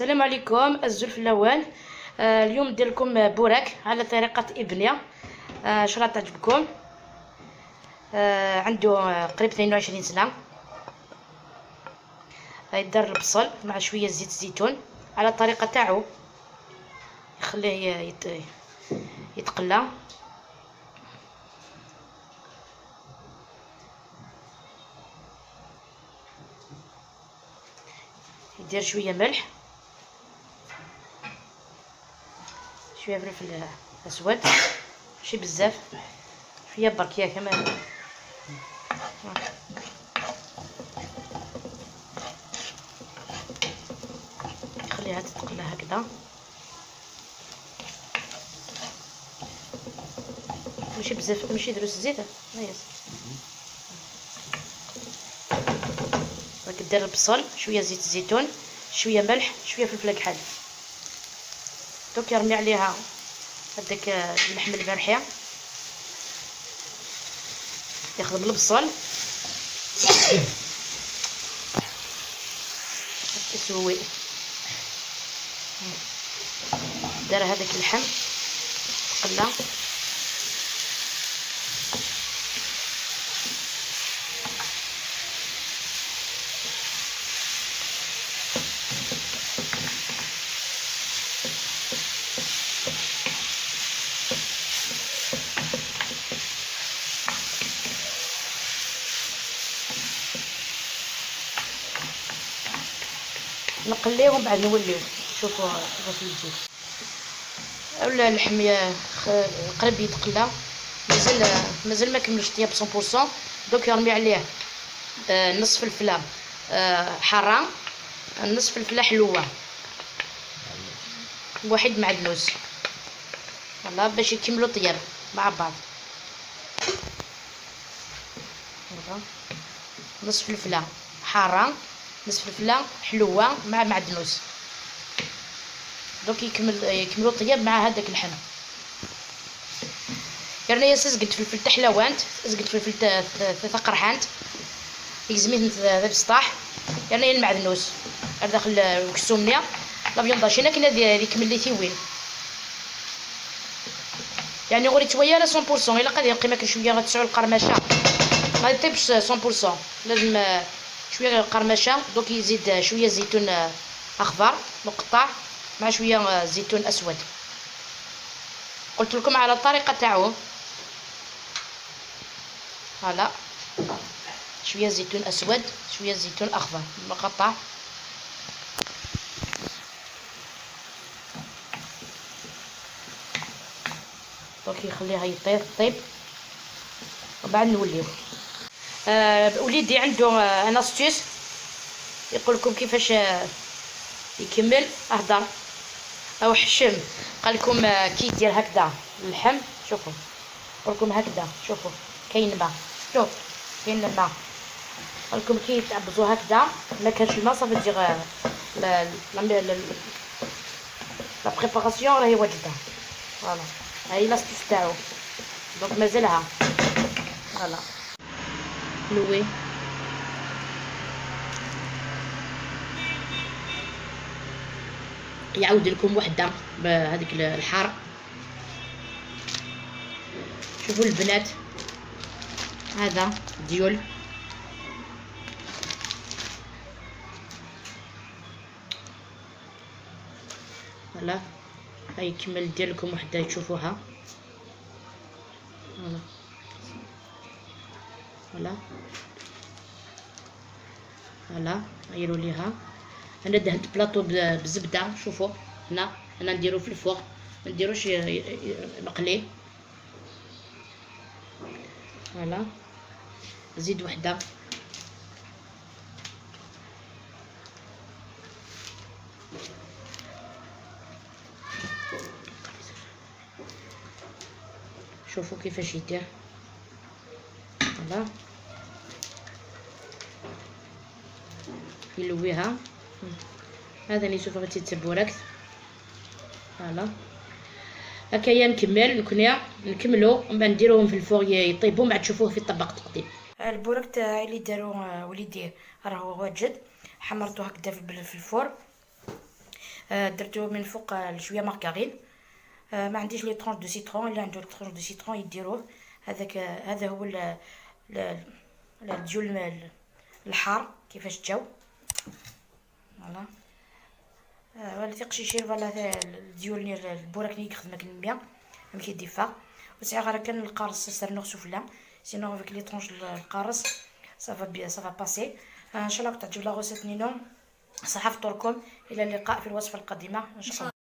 السلام عليكم الزلف الاول. اليوم ندير لكم بوراك على طريقه ابنيه. ان شاء الله تعجبكم. عنده قريب 22 سنة. يدار البصل مع شوية زيت الزيتون على الطريقة تاعو، يخليه يتقلى. يدير شوية ملح، شوية فلفل اسود، ماشي بزاف، شوية برك ياك كمان. خليها تتقلى هكذا، ماشي بزاف، ماشي دروس الزيت. راك دير البصل، شوية زيت الزيتون، شوية ملح، شوية فلفل كحل. دوك يرمي عليها هذاك اللحم البارحة، يخدم البصل يسوي. دار هذاك اللحم تقلى. نقليهم بعد نوليو شوفوا كيفاش يجي. ولا اللحم قريب يتقلى، مازال ما كملش طياب 100%. دوك يرمي عليه نص فلفله حارة، نص فلفله حلوة، واحد معدنوس، voilà باش يكملوا طياب مع بعض. نص فلفله حارة، نص فلفله حلوة مع معدنوس. دوك يكملوا الطياب مع هذاك اللحم. يعني سزقت فلفل تحلوانت، سزقت فلفل تقرحانت، يزميت ذا بسطاح. يعني المعدنوس داخل الكسومنيا la viande hachée كاين يكمل لي تيوين. يعني غوري تويا لا 100%. الا قادر يبقى ماكل شوية غتسعو القرمشه، ما يطيبش 100%، لازم شوية قرمشه. دوك يزيد شوية زيتون اخضر مقطع مع شوية زيتون اسود. قلت لكم على الطريقة تاعو. voilà شوية زيتون اسود، شوية زيتون اخضر مقطع. دوك يخليها يطيب طيب وبعد نوليو. وليدي عنده une astuce يقول لكم كيفاش يكمل. اهدر او حشم، قال لكم كي يدير هكذا اللحم. شوفوا قال لكم هكذا، شوفوا كاين الماء، شوف كاين الماء. قال لكم كي تعبزوا هكذا ما كانش الماء، صافي تجي la préparation راهي واجدة. voilà هاي l'astuce تاعو. donc مازالها voilà لوي. يعاود لكم وحده بهذيك الحار. شوفوا البنات هذا ديول. voilà هاي كمل دير لكم وحده تشوفوها. voilà voilà voilà غيروا ليها. انا دهنت بلاطو بالزبده. شوفوا هنا انا نديرو في ال four، ما نديروش مقلي. voilà زيد وحده. شوفوا كيفاش يدير. voilà يلويها. هذا اللي شوفوا غادي تبوركت. voilà هكايا نكمل نكنيا نكملو ومن بعد نديروهم في ال four يطيبوا، من بعد تشوفوه في الطبق التقديم. البورك تاعي اللي دارو وليدي راهو واجد، حمرتو هكذا في ال four. درتو من فوق شويه مارغارين. ما عنديش les tranches de citron. اللي عنده tranches de citron يديروه. هذاك هذا هو الديول الحار كيفاش جاو. voilà ولا تيقشيشين. voilà الديول البوراك ني خدمه كنميا مكي ديفا وسعي غير كان القارص سرنوغ سفلى. sinon avec les tranches القارص ça va bien, ça va passer. ان شاء الله تعجب la recette نينو. صحة فطوركم، الى اللقاء في الوصفه القادمه ان شاء الله.